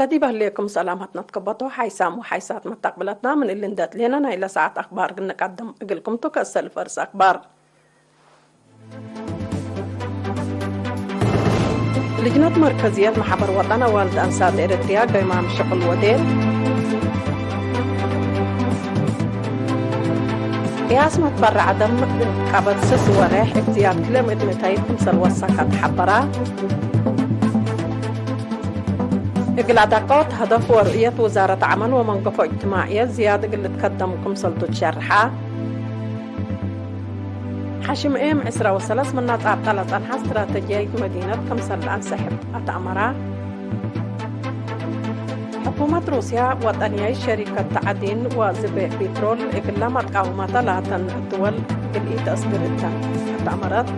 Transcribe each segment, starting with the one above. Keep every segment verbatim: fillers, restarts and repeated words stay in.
ለዲብ ህሌኩም ሰላመትነ ትከበቶ ሓይሳም ወሓይሳት መተቅብለትና፣ ምን እሊ እንዴ ትሌነ ናይለ ሰዓት አክባር እግል ንቀድም እግልኩም ቱ። ከእሰልፍ እርስ አክባር። ልጅነት መርከዝየት መሕበር ወጠን አዋልድ አንሳት ኤረትርያ ገይማም ሽቅል ወዴት። ቅያስ መትበረዕ ደም ቀበት ስስ ወሬሕ እብ ዝያድ ክልኤ ምእት ምእታይት ክምሰል ወሰከ ተሐበረ። እግል አደቀወት ሀደፍ ወርእየት ውዛረት ዐመል ወመንገፎ እጅትማዕየት ዝያድ እግል ልትከደም ክምሰልቱ ትሸርሐ። ሐሽም ኤም ዕስራ ወሰለስ ምነ ጻብጠ ለጸንሐ እስትራተጅያይት መዲነት ክምሰል ለአንሰሕብ አትአመረ። ሕኩመት ሩስያ ወጠንያይት ሸሪከት ተዕዲን ወዝቤ ፒትሮል እግለ መትቃውመተ ላተን ድወል እግል ኢተአስግር እተን አትአመረት።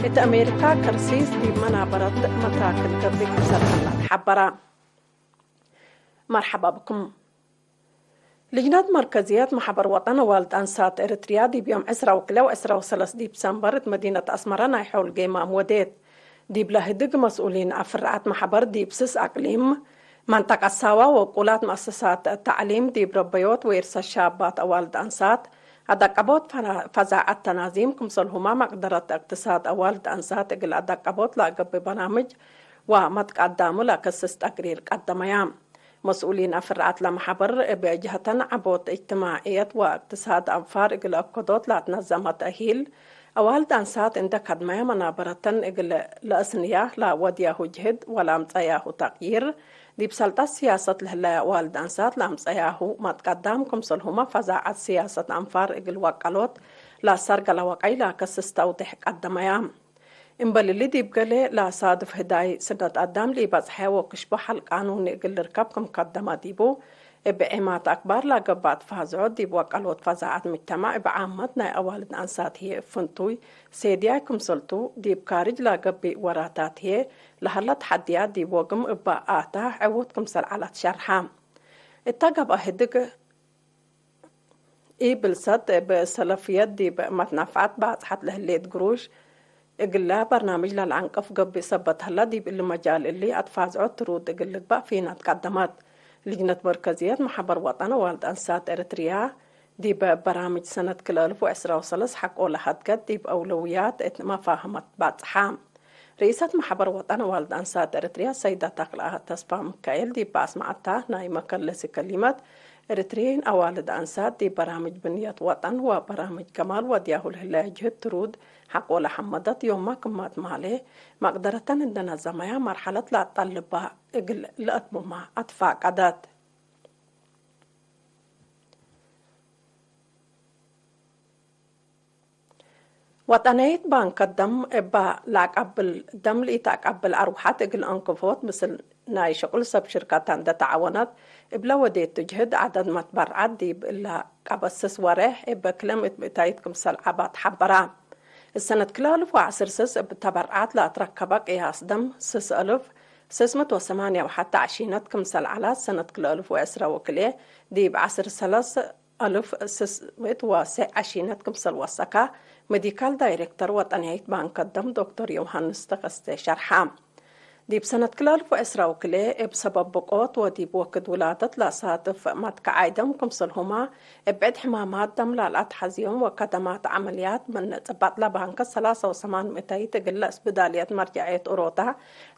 እት አሜሪካ፣ ከርሲስ ዲብ መናበረት መታክል ገብእ ክምሰል ሀላ ተሐበረ። መርሐባ ብኩም። ልጅነት መርከዝየት መሕበር ወጠን አዋልድ አንሳት ኤረትርያ ዲብ ዮም ዕስራ ወክልኤ ወዕስራ ወሰለስ ዲፕሰምበር እት መዲነት አስመረ ናይ ሖል ጌማም ወዴት። ዲብለ ህድግ መስኡሊን አፍርዓት መሕበር ዲብ ስስ አቅሊም፣ መንጠቀት ሳዋ ወውቁላት መአሰሳት ተዕሊም ዲብ ረበዮት ወኢርሰ ሻባት አዋልድ አንሳት አደቀቦት ፈዛዐት ተናዚም ክምሰልሁመ መቅደረት እቅትሳድ አዋልድ አንሳት እግል አደቀቦት ለአገብእ በናምጅ ወመትቀዳሙ ለከስስ ተቅሪር ቀደመያ። መስኡሊን አፍርዓት ለመሐበር እብ ጀሀተን ዐቦት እጅትማዕየት ወእቅትሳድ አንፋር እግል አከዶት ለአትነዘመ ተእሂል አዋልድ አንሳት እንዴ ከድመየ መናበረተን እግል ለአስንያ ለወድያሁ ጅህድ ወለአምጸያሁ ተቅይር ዲብ ሰልጠት ስያሰት ለህለየ አዋልድ አንሳት ለአምጸያሁ መትቀዳም ክምሰልሁመ ፈዛዐት ስያሰት አንፋር እግል ወቀሎት ለአሰርገለ ወቀይ ለአከስስ ተውዴሕ ቀደመያ። እምበል እሊ ዲብ ገሌ ለአሳድፍ ህዳይ ስነት አዳም ለኢበጽሐ ወክሽቦ ሐል ቃኑኒ እግል ልርከብ ክም ከደመ ዲቡ፣ እብ ዔማት አክባር ለገብአት ፋዝዖት ዲብ ወቀሎት ፈዛዐት ምጅተማዕ እብ ዓመት ናይ አዋልድ አንሳት ህዬ እብ ፍንቱይ ሴድያይ ክምሰልቱ፣ ዲብ ካርጅ ለገብእ ወራታት ህዬ ለሀለ ተሐድያት ዲብ ወግም እበ አታ ዕዉት ክምሰል ዐለት ሸርሐ። እተ ገብአ ህድግ፣ ኢብልሰት እብ ሰለፍየት ዲብ መትናፍዐት ባጽሐት ለህሌት ግሩሽ፣ እግለ በርናምጅ ለለአንቅፍ ገብእ ሰበት ሀለ፣ ዲብ እሊ መጃል እሊ አትፋዝዖት ትሩድ እግል ልግበእ ፊናት ቀደመት። ልጅነት መርከዝየት መሕበር ወጠን አዋልድ አንሳት ኤረትርያ፣ ዲብ በራምጅ ሰነት ክልኤ አልፍ ወዕስራ ወሰለስ ሐቆ ለሀድገት ዲብ አውለውያት እት መፋህመት ባጽሐ። ርኢሰት መሕበር ወጠን አዋልድ አንሳት ኤረትርያ ሰይዳ ተክለአብ ተስፋ ምካኤል ዲብ አስመዐታ ናይ መከለሲ ከሊመት፣ ኤረትርይን አዋልድ አንሳት ዲብ በራምጅ ብንየት ወጠን ወበራምጅ ከማል ወድያሁ ለህለየ ጅህድ ትሩድ ሐቆ ለሐመደት፣ ዮመ ክማት ማሌ መቅደረተን እንዴ ነዘመያ መርሐለት ለአጠልባ እግል ለአትምማ አትፋቀደት። ወጠንየት ባንከ ደም እበ ለአቀብል ደም ለኢተአቀብል አርወሐት እግል አንክፎት ምስል ናይ ሽቁል ሰብ ሽርከተ እንዴ ተዓወነት፣ እብለ ወዴቱ ጅህድ ዐደድ መትበርዐት ዲብ እለ ቀበት ስስ ወሬሕ እበ ክልኤ ምእት ምእታይት ክምሰል ዐባ ተሐበረ። እሰነት ክልኤ አልፍ ወዐስር ስስ እብ ተበርዐት ለአትረከበ ቅያስ ደም ስስ አልፍ ስስ ምእት ወሰማንያ ወሐተ ዐሺነት ክምሰል ዐላት፣ ሰነት ክልኤ አልፍ ወዕስራ ወክልኤ ዲብ ዐስር ሰለስ አልፍ ስስ ምእት ወሰዕ ዐሺነት ክምሰል ወሰከ፣ መዲካል ዳይሬክተር ወጠንያይት ባንከ ደም ዶክተር ዮውሃንስ ተከስተ ሸርሐ። ዲብ ሰነት ክልኤ አልፍ ወዕስራ ወክልኤ፣ እብ ሰበብ ብቆት ወዲብ ወክድ ውላደት ለአሳትፍ መትከዓይ ደም ክምሰልሁመ፣ እብ ዕድ ሕማማት ደም ላልአትሐዝዮም ወከደማት ዐመልያት ምን ጽባጥ ለባንከ ሰላሳ ወሰማን ምእታይት እግል ለእስብዳልየት መርጃዕየት ኦሮታ፣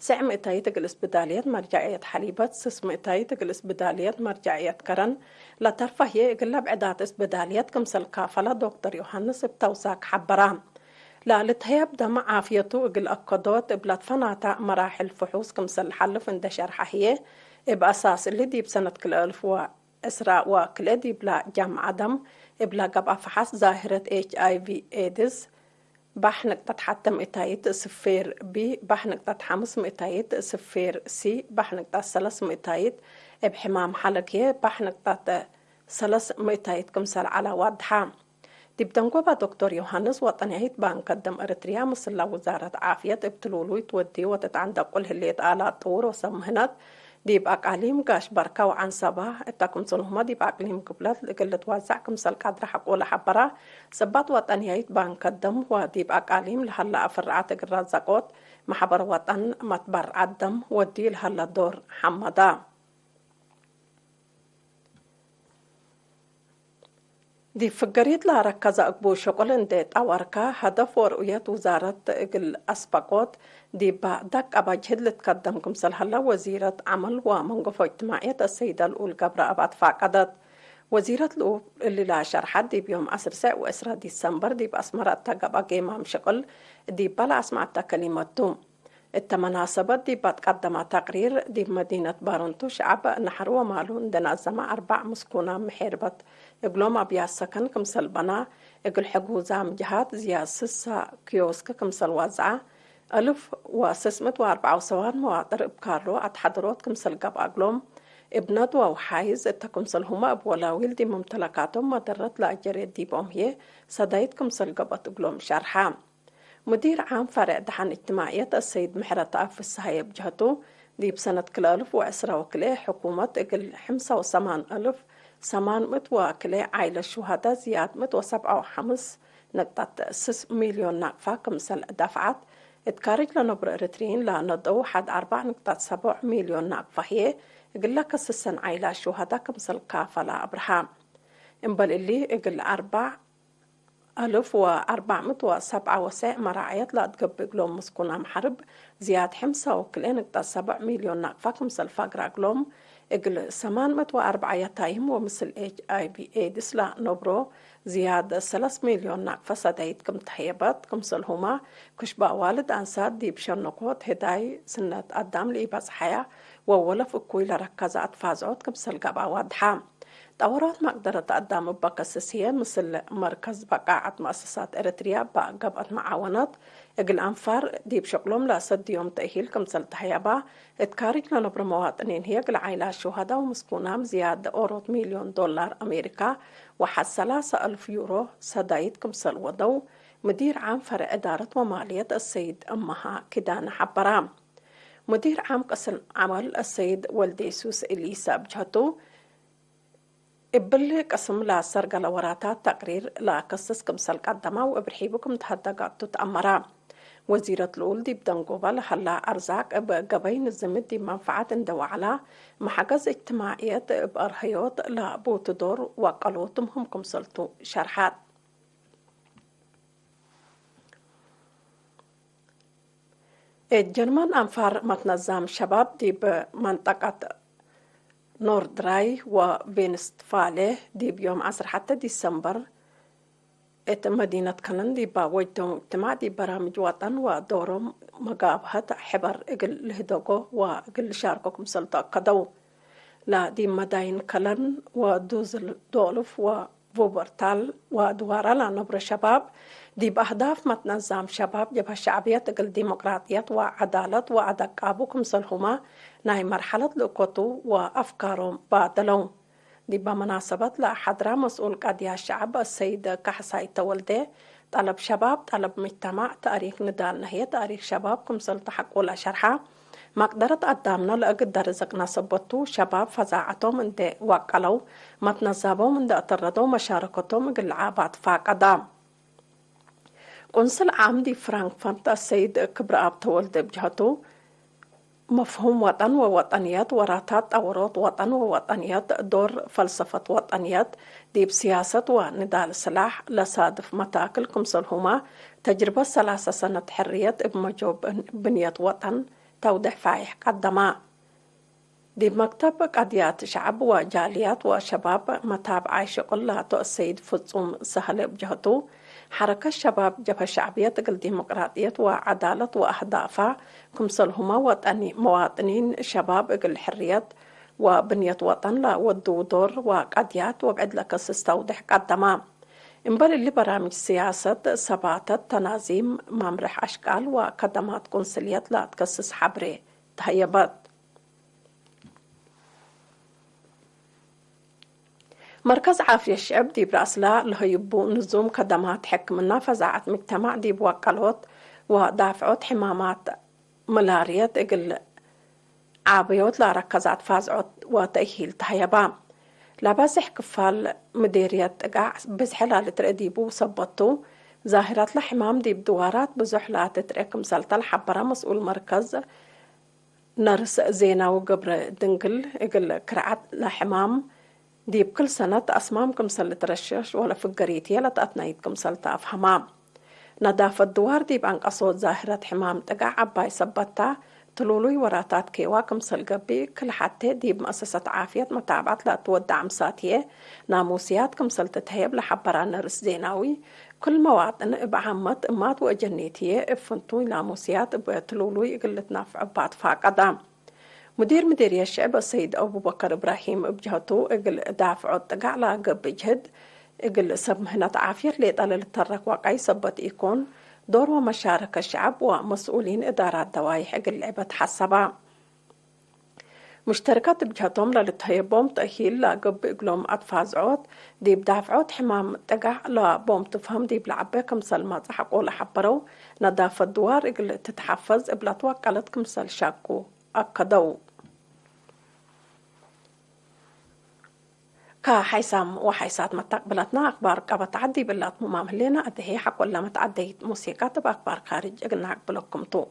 ሰዕ ምእታይት እግል እስብዳልየት መርጃዕየት ሐሊበት፣ ስስ ምእታይት እግል እስብዳልየት መርጃዕየት ከረን፣ ለተርፈ ህዬ እግለ ብዕዳት እስብዳልየት ክምሰል ካፈለ ዶክተር ዮሐንስ እብ ተውሳክ ሐበረ። ለልትሀየብ ደም ዓፍየቱ እግል አከዶት እብ ለትፈናተ መራሕል ፍሑስ ክምሰል ለሐልፍ እንዴ ሸርሐ ህዬ፣ እብ አሳስ እሊ ዲብ ሰነት ክልኤ አልፍ ወዕስራ ወክልኤ ዲብለ ጃምዐ ደም እብ ለገብአ ፈሐስ ዛህረት ኤች አይ ቪ ኤድስ፣ ባሕ ንቅጠት ሐተ ምእታይት ስፌር ቢ፣ ባሕ ንቅጠት ሐምስ ምእታይት ስፌር ሲ፣ ባሕ ንቅጠት ሰለስ ምእታይት እብ ሕማም ሐለክ ህዬ፣ ባሕ ንቅጠት ሰለስ ምእታይት ክምሰል ዐለ ዋድሐ። ዲብ ደንጎበ ዶክተር ዮሐንስ፣ ወጠንያይት ባንከ ደም ኤረትርያ ምስለ ውዛረት ዓፍየት እብ ትሉሉይ ትወዴ ወትትዐንደቁ ለህሌት አላት ጥውር ወሰብ ምህነት፣ ዲብ አቃሊም ጋሽ በርከ ወዐንሰበ እተ ክምሰልሁመ ዲብ አቅሊም ግብለት እግል ልትወዘዕ ክምሰል ቀድረ ሐቆ ለሐበረ ጽባጥ ወጠንያይት ባንከ ደም ወዲብ አቃሊም ለሀለ አፍርዓት እግል ረዘቆት መሕበር ወጠን መትበርዐት ደም ወዲ ለሀለ ዶር ሐመዳ። ዲብ ፍገሪት ለአረከዘ እግቡ ሽቁል እንዴ ጠወርከ፣ ሀደፍ ወርኡየት ውዛረት እግል አስበቆት፣ ዲበ ደቀበ ጅህድ ልትከደም ክምሰል ሀለ ወዚረት ዐመል ወመንገፎ እጅትማዕየት አሰይደ ልኡል ገብረአብ አትፋቀደት። ወዚረት ልኡል እሊ ለአሸርሐት ዲብ ዮም ዐስር ሰዕ ወዕስራ ዲሰምበር ዲብ አስመረ እተ ገብአ ጌማም ሽቅል ዲበ ለአስመዐተ ከሊመት ቱ። እተ መናሰበት ዲብ አትቀደመ ተቅሪር፣ ዲብ መዲነት ባረንቱ ሸዐብ ነሐር ወማሉ እንዴ ነአዘመ አርበዕ ምስኩናም ምሔርበት እግሎም አብያት ሰከን ክምሰል በና፣ እግል ሕጉዛም ጀሃት ዝያድ ስሳ ኪዮስክ ክምሰል ወዝዐ፣ አልፍ ወስስ ምእት ወአርበዕ ወሰዋን መዋጥር እብ ካርሎ አትሐድሮት ክምሰል ገብአ እግሎም፣ እብ ነድወ ወሓይዝ እተ ክምሰልሁመ እብ ወላዊል ዲብ መምተለካቶም መደረት ለአጀሬት ዲቦም ህዬ ሰዳይት ክምሰል ገብአት እግሎም ሸርሐ። ሙዲር ዓም ፈሬዕ ደሐን እጅትማዕየት አሰይድ ምሕረተአብ ፍስሃየ እብ ጀህቱ፣ ዲብ ሰነት ክልኤ አልፍ ወዕስራ ወክልኤ ሕኩመት እግል ሕምሳ ወሰማን አልፍ ሰማን ምእት ወክልኤ ዓይለት ሹሀዳ ዝያድ ምእት ወሰብዓ ወሐምስ ንቅጠት ስስ ሚልዮን ናቅፋ ክምሰል ደፍዐት፣ እት ካርጅ ለነብሮ ኤረትርዪን ለነድአው ሐድ አርበዕ ንቅጠት ሰቦዕ ሚልዮን ናቅፋ ህዬ፣ እግለ ከስሰን ዓይላት ሹሀዳ ክምሰል ካፈላ አብርሃ። እምበል እሊ፣ እግል አርበዕ አልፍ ወአርበዕ ምእት ወሰብዓ ወሰዕ መራዕየት ለአትገብእ እግሎም ምስኩናም ሐርብ ዝያድ ሕምሳ ወክልኤ ንቅጠት ሰቦዕ ሚልዮን ናቅፋ ክምሰል ፈግረ እግሎም፣ እግል ሰማን ምእት ወአርበዕ የታይም ወምስል ኤች አይ ቪ ኤድስ ለነብሮ ዝያድ ሰለስ ሚልዮን ናቅፈ ሰዳይት ክም ተህየበት፣ ክምሰልሁመ ክሽበ አዋልድ አንሳት ዲብ ሸነኮት ህዳይ ስነት አዳም ለኢበጽሐያ ወወለፍ እኩይ ለረከዘ አትፋዝዖት ክምሰል ገብአ ዋድሐ። ጠወራት መቅደረት አዳም እበ ከስስ ህዬ፣ ምስል መርከዝ በቃዐት መአሰሳት ኤረትርያ እበ ገብአት መዓወነት፣ እግል አንፋር ዲብ ሽቅሎም ለአሰድዮም ተእሂል ክምሰል ተህየባ፣ እት ካርጅ ለነብሮ መዋጥኒን ህዬ፣ እግል ዓይላት ሹሀዳ ወምስኩናም ዝያድ ኦሮት ሚልዮን ዶላር አሜሪካ ወሐድ ሰላሰ አልፍ ዩሮ ሰዳይት ክምሰል ወደው፣ ሙዲር ዓም ፈሬዕ እዳረት ወማልየት አሰይድ እመሃ ኪዳነ ሐበራ። ሙዲር ዓም ቅስም ዐመል አሰይድ ወልዴሱስ እሊሰ እብ ጀህቱ፣ እብሊ ቅስም ለአሰርገለ ወራታት ተቅሪር ለአከስስ ክምሰል ቀደመ ወእብ ርሒቡ ክም ተሀደገ እቱ ተአመረ። ወዚረት ልኡል ዲብ ደንጎበ ለሀላ አርዛቅ እብ ገበይ ንዝምት ዲብ መንፈዐት እንዴ ወዐላ፣ መሐገዝ እጅትማዕየት እብ አርሀዮት ለቡቱ ዶር ወአቀሎቱ ምህም ክምሰልቱ ሸርሐት። እት ጀርመን አንፋር መትነዛም ሸባብ ዲብ መንጠቀት ኖርድራይ ወቬንስትፋሌ ዲብ ዮም ዐስር ሐተ ዲሰምበር እት መዲነት ከለን ዲባ ወጅደው እጅትማዕ ዲብ በራምጅ ወጠን ወዶሮም መጋብሀት ሕበር እግል ልህደጎ ወእግል ልሻርኮ ክምሰልቱ አከደው። ለዲብ መዳይን ከለን ወዱስልዶርፍ ወ ቩበርታል ወአድዋራ ለነብሮ ሸባብ፣ ዲብ አህዳፍ መትነዛም ሸባብ ጀብሀት ሸዕብየት እግል ዲሞቅራጥየት ወዐዳለት ወአደቃቡ ክምሰልሁመ ናይ መርሐለት ልእኮቱ ወአፍካሮም ባደለው። ዲበ መናሰበት ለሐድራ መስኡል ቀድያት ሸዐብ አሰይድ ካሕሳይ ተወልዴ፣ ጠለብ ሸባብ ጠለብ ምጅተማዕ፣ ተእሪክ ንዳልነ ህዬ ተእሪክ ሸባብ ክምሰልቱ ሐቆ ለሸርሐ፣ መቅደረት አዳምነ ለእግል ደርዘቅነ ሰበት ቱ፣ ሸባብ ፈዛዐቶም እንዴ ወቀለው፣ መትነዛቦም እንዴ አተረደው መሻረከቶም እግል ለዓብ አትፋቀደ። ቁንስል ዓም ዲብ ፍራንክፈርት አሰይድ ክብረአብ ተወልደ እብ ጀህቱ፣ መፍሁም ወጠን ወወጠንየት፣ ወራታት ጠወሮት ወጠን ወወጠንየት፣ ዶር ፈልሰፈት ወጠንየት ዲብ ስያሰት ወንዳል ስላሕ ለሳድፍ መታክል ክምሰልሁመ፣ ተጅርበት ሰላሰ ሰነት ሕርየት እብ መጆ ብን-፣ ብንየት ወጠን፣ ተውዴሕ ፋይሕ ቀደመ። ዲብ መክተብ ቀድያት ሸዐብ ወጃልያት ወሸባብ መታብዓይ ሽቁል ላቱ አሰይድ ፍጹም ሰህለ እብ ጀህቱ፣ ሐረከት ሸባብ ጀብሀት ሸዕብየት እግል ዲሞቅራጥየት ወዐዳለት ወአህዳፋ ክምሰልሁመ ወጠኒ መዋጥኒን ሸባብ እግል ሕርየት ወብንየት ወጠን ለወድው ዶር ወቀድያት ወብዕድ ለከስስ ተውዴሕ ቀደመ። እምበል እሊ በራምጅ ስያሰት፣ ሰባተት፣ ተናዚም፣ መምሬሕ አሽቃል ወከደማት ቁንስልየት ለአትከስስ ሐብሬ ተሀየበት። መርከዝ ዓፍየት ሽዕብ ዲብ ረአስላ ለሀዩቡ ንዙም ከደማት ሕክምና ፈዛዐት ምጅተማዕ ዲብ ወቀሎት ወዳፍዖት ሕማማት መላርየት እግል ዓበዮት ለአረከዛት ፋዝዖት ወተእሂል ተሀየባ። ለበዝሕ ክፋል ምዴርየት ጥቃዕ ብዝሐ ላልትረአ ዲቡ ሰበቱ፣ ዛህረትለ ሕማም ዲብ ድዋራት ብዙሕ ለትትርኤ ክምሰልተ ለሐበረ መስኡል መርከዝ ነርስ ዜናዊ ገብረ ድንግል፣ እግል ክርዐት ለሕማም ዲብ ክል ሰነት አስማም ክምሰል ልትረሸሽ ወለፍገሪትዬ ለተአትናይት ክምሰል ተአፍሀማ። ነዳፈት ድዋር ዲብ አንቀሶት ዛህረት ሕማም ጥጋዕ ዐባይ ሰበት ታ፣ ትሉሉይ ወራታት ኬዋ ክምሰል ገብእ፣ ክል ሐቴ ዲብ መአሰሰት ዓፍየት መታብዐት ለአትወዳዕ ምሳትዬ ናሙስያት ክምሰል ትትሀየብ ለሐበራ ነርስ ዜናዊ፣ ክል መዋጥን እብ ዓመት እማት ወአጀኒትዬ እብ ፍንቱይ ናሙስያት እብ ትሉሉይ እግል ልትናፍዕ እባ ትፋቀዳ። ሙዲር ምዲርየት ሽዕብ አሰይድ አቡበከር እብራሂም እብ ጀህቱ፣ እግል ዳፍዖት ጥጋዕ ለገብእ ጅህድ፣ እግል ሰብ ምህነት ዓፍየት ሌጠ ለልተረክ ወቀይ ሰበት ኢኮን፣ ዶር ወመሻረከት ሸዐብ ወመስኡሊን እዳራት ደዋይሕ እግል ልዕበት ሐሰባ። ሙሽተረከት እብ ጀህቶም ለልትሀየቦም ተእሂል ለገብእ እግሎም አትፋዝዖት፣ ዲብ ዳፍዖት ሕማም ጥጋዕ ለቦም ትፍሀም ዲብ ለዐቤ ክምሰል መጽሐቆ ለሐበረው፣ ነዳፈት ድዋር እግል ትትሐፈዝ እብ ለትወቀለት ክምሰል ሸቁ። አከደው። ከሐይሳም ወሐይሳት መታቅብለትና አክባር ቀበት ዐድ ዲብ እለ አትሙማም ህሌነ፣ አድሄ ሐቆለ መትዐደይት ሙሲቀት እብ አክባር ካርጅ እግል ነአቅብለኩም ቱ።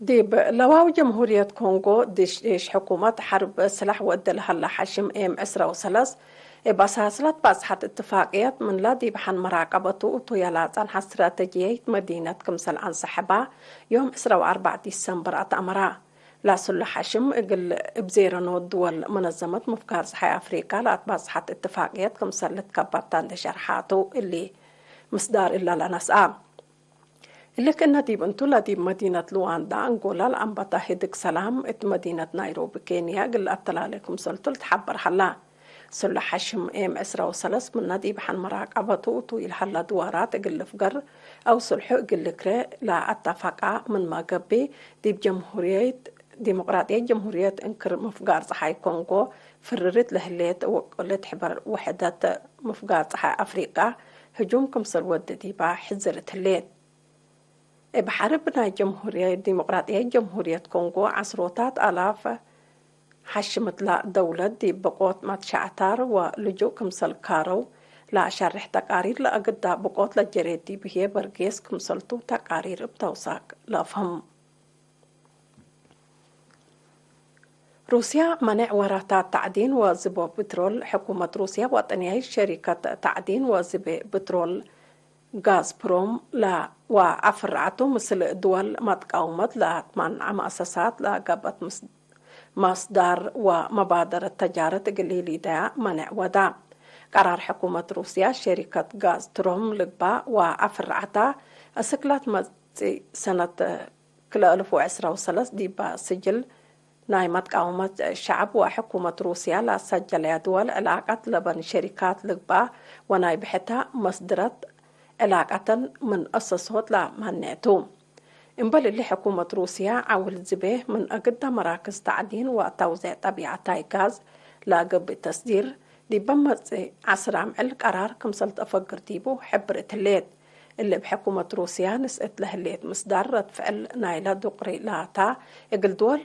ዲብ ለዋዊ ጀምሁርየት ኮንጎ፣ ዲሽዲሽ ሕኩመት ሐርብ ስላሕ ወእደ ለሀለ ሐሽም ኤም ዕስራ ወሰለስ፣ እብ አሳስላት ባጽሐት እትፋቅየት ምንለ ዲብ ሐን መራቀበቱ እቱ የላጸንሐ ስትራተጅየይት መዲነት ክምሰል አንሰሐባ፣ ዮም ዕስራ ወአርበዕ ዲሰምበር አትአመራ። ላስሉ ሐሽም እግል እብ ዜረኖ ድወል መነዘመት ምፍጋር ጸሓይ አፍሪቃ ለአትባጽሐት እትፋቅየት ክምሰል ልትከበርታ እንዴ ሸርሓቱ እሊ ምስዳር እለ ለነስአ። እሊ ክእነ ዲብ እንቱ ለዲብ መዲነት ሉዋንዳ አንጎላ ለአንበተ ህድግ ሰላም እት መዲነት ናይሮቢ ኬንያ እግል ለአተላሌ ክምሰልቱ ልትሐበር ሀላ። ስሉ ሐሽም ኤም ዕስራ ወሰለስ ምነ ዲብ ሐን መራቀበቱ እቱ ኢልሀለ ድዋራት እግል ልፍገር አው ስልሑ እግል ልክሬ ለአተፈቃ ምንመ ገብእ፣ ዲብ ጀምሁርየት ዲሞቅራጥየት ጀምሁርየት እንክር ምፍጋር ጸሓይ ኮንጎ ፍርርት ለህሌት ወቅልት ሕበር ውሕደት ምፍጋር ጸሓይ አፍሪቃ ህጁም ክምሰል ወድ ዲባ ሕዝርት ህሌት። እብ ሐርብ ናይ ጀምሁርየት ዲሞቅራጥየት ጀምሁርየት ኮንጎ ዐስሮታት አላፍ ሐሽምትላ ደውለት ዲብ ብቆት መትሸዕታር ወልጁእ ክምሰል ካረው ለአሸርሕ ተቃሪር ለአግዳ ብቆት ለጀሬ ዲብ ህዬ በርጌስ ክምሰልቱ ተቃሪር እብ ተውሳክ ለአፍህም። ሩስያ መኔዕ ወራታት ተዕዲን ወዝቦ ብትሮል። ሕኩመት ሩስያ ወጠንያይት ሸሪከት ተዕዲን ወዝቤ ብትሮል ጋዝፕሮም ለ-፣ ወአፍርዐቱ ምስል ድወል መትቃውመት ለአትማንዐ መአሰሳት ለገብአት ምስ-፣ መስዳር ወመባደረት ተጃረት እግል ኢሊደያ መኔዕ ወዳ። ቀራር ሕኩመት ሩስያ ሸሪከት ጋዝፕሮም ልግባእ ወአፍርዐታ እስክ ለትመጽእ ሰነት ክልኤ አልፍ ወዕስራ ወሰለስ ዲበ ስጅል ናይ መትቃወመት ሸዐብ ወሕኩመት ሩስያ ለአሰጀለያ ድወል ዕላቀት ለበን ሸሪካት ልግበእ ወናይ ብሕታ መስድረት ዕላቀተን ምን አሰሶት ለመኔዕ ቱ። እምበል እሊ ሕኩመት ሩስያ ዐውል ዝቤ ምን አግደ መራክዝ ተዕዲን ወተውዜዕ ጠቢዐታይ ጋዝ ለገብእ ተስዲር ዲበ መጽእ ዐስር አምዕል ቀራር ክምሰል ተአፈግር ዲቡ ሕብር እት ህሌት። እሊ እብ ሕኩመት ሩስያ ንስእት ለህሌት ምስዳር ረድ ፍዕል ናይለ ዱቅሪ ላታ፣ እግል ድወል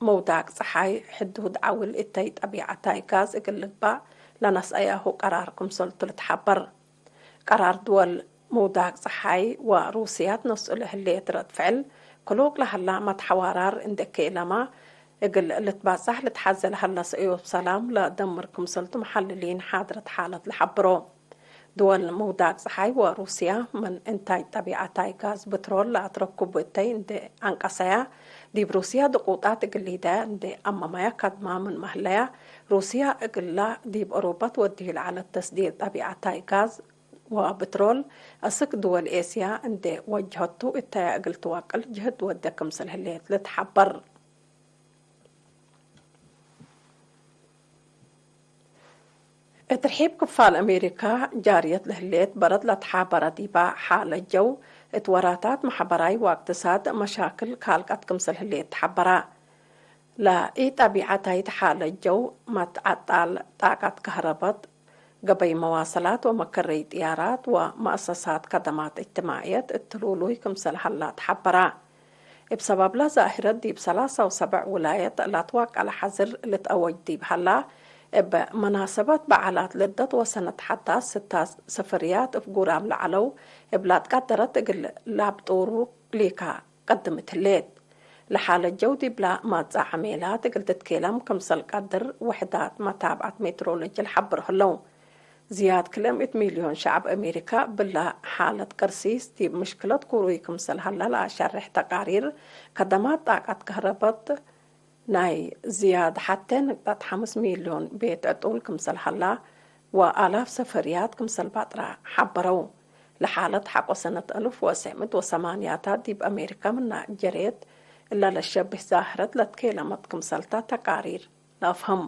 መውዳቅ ጸሓይ ሕዱድ ዐውል እተይ ጠቢዐታይ ጋዝ እግል ልግባእ ለነስአያሁ ቀራር ክምሰልቱ ልትሐበር። ቀራር ድወል መውዳቅ ጸሓይ ወሩስያ ትነስኡ ለህሌት ረድ ፍዕል ክሉቅ ለሀላ መትሐዋራር እንዴ ኬለመ እግል ልትባጻሕ ልትሐዜ ለሀለ ሰእዮብ ሰላም ለደምር ክምሰልቱ መሐልሊን ሓድረት ሓለት ለሐብሮ። ድወል ምውዳቅ ጸሓይ ወሩስያ ምን እንታይ ጠቢዐታይ ጋዝ ብትሮል ለአትረኩቡ እተይ እንዴ አንቀሰያ፣ ዲብ ሩስያ ድቁጣት እግል ሊደያ እንዴ አመመያ ከድማ ምን መህለያ፣ ሩስያ እግላ ዲብ ኦሮበት ወድዩ ለዐለት ተስዲር ጠቢዐታይ ጋዝ ወብትሮል አስክ ድወል ኤስያ እንዴ ወጀሀቱ እተያ እግል ትወቅል ጅህድ ወደ ክምሰል ህሌት ልትሐበር። እት ርሒብ ክፋል አሜሪካ ጃርየት ለህሌት በረድ ለተሓበረ ዲባ ሓለት ጀው፣ እት ወራታት መሕበራይ ወእቅትሳድ መሻክል ካልቀት ክምሰል ህሌት ተሓበራ። ለኢጠቢዐታይት ሓለት ጀው፣ መትዐጣል ጣቀት ከህረበት፣ ገበይ መዋሰላት ወመከረይ ጥያራት ወመአሰሳት ከደማት እጅትማዕየት እት ሉሉይ ክምሰል ሀላ ተሓበራ። እብ ሰበብለ ዛህረት ዲብ ሰላሳ ወሰብዕ ውላየት ላትዋቀለ ሐዝር ልትአወጅ ዲብ ሀላ፣ እብ መናሰበት በዓላት ልደት ወሰነት ሐዳስ ስታ ሰፈርያት እብ ጉራም ለዐለው እብ ላትቀደረት እግል ላብጡሩ ሊካ ቀድምት ህሌት። ለሓለት ጀው ዲብላ ማጽአ ዐሜላት እግል ትትኬለም ክምሰል ቀድር ውሕዳት መታብዐት ሜትሮሎጂ ለሐብር ህለው። ዝያድ ክልኤ ምእት ሚልዮን ሸዐብ አሜሪካ እብላ ሓለት ቅርሲስ ዲብ ምሽክለት ኩሩይ ክምሰል ሀላ ለአሸርሕ ተቃሪር፣ ከደማት ጣቀት ከህረበት ናይ ዝያድ ሐቴ ንቅጠት ሐምስ ሚልዮን ቤት ዕጡል ክምሰል ሀላ ወአላፍ ሰፈርያት ክምሰል ባጥራ ሐበረው። ለሓለት ሐቆ ሰነት አልፍ ወትሰዕ ምእት ወሰማንያታት ዲብ አሜሪካ ምና ጀሬት እለ ለሸብህ ዛህረት ለትኬለመት ክምሰልታ ተቃሪር ለአፍህም።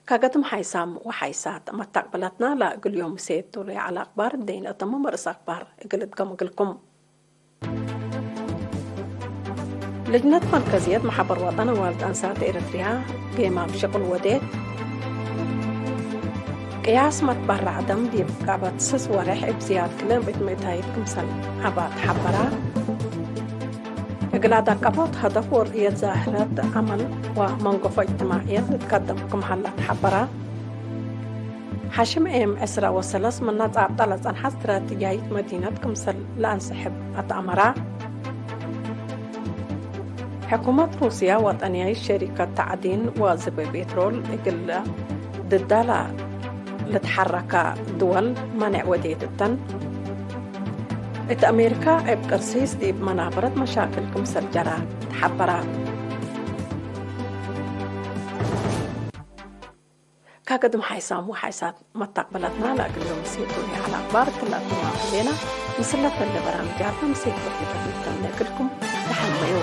ከገድም ሓይሳም ወሓይሳት መታቅብለትና ለእግል ዮም ሴት ቱ ለዐለ አክባር እደይን እትምም ርእስ አክባር እግል እትገም እግልኩም። ልጅነት መርከዝየት መሐበር ወጠን አዋልድ አንሳት ኤረትርያ ጌማም ሽቅል ወዴት። ቅያስ መትበረዕ ደም ዲብ ቀበት ስስ ወሬሕ እብ ዝያድ ክልኤ ምእት ምእታይት ክምሰል ዐባ ተሐበራ። እግል አዳቀቦት ሀደፍ ወርእየት ዛህረት ዐመል ወመንገፎ እጅትማዕየት ልትቀደም ክም ሀላ ተሐበራ። ሐሽም ኤም ዕስረ ወሰለስ ምነ ጻብጠ ለጸንሐት እስትራትጅያይት መዲነት ክምሰል ለአንሰሕብ አትአመራ። ሕኩመት ሩስያ ወጠንያይት ሸሪከት ተዕዲን ወዝብ ፔትሮል እግል ድዳላ ልትሐረካ ድወል መኔዕ ወዴት እተን። እት አሜሪካ እብ ቅርሲስ ዲብ መናበረት መሻክል ክምሰል ጀራ ተሐበራ። ከገድም ሓይሳም ወሓይሳት መታቅበላትና ለእግል ዮም ሴቱ ዐለ አክባር ክላቱ ማቅሌና ምስለት ለበራምጃርና ምሴት ወሒደት ልተምነ እግልኩም ተሐመዩ።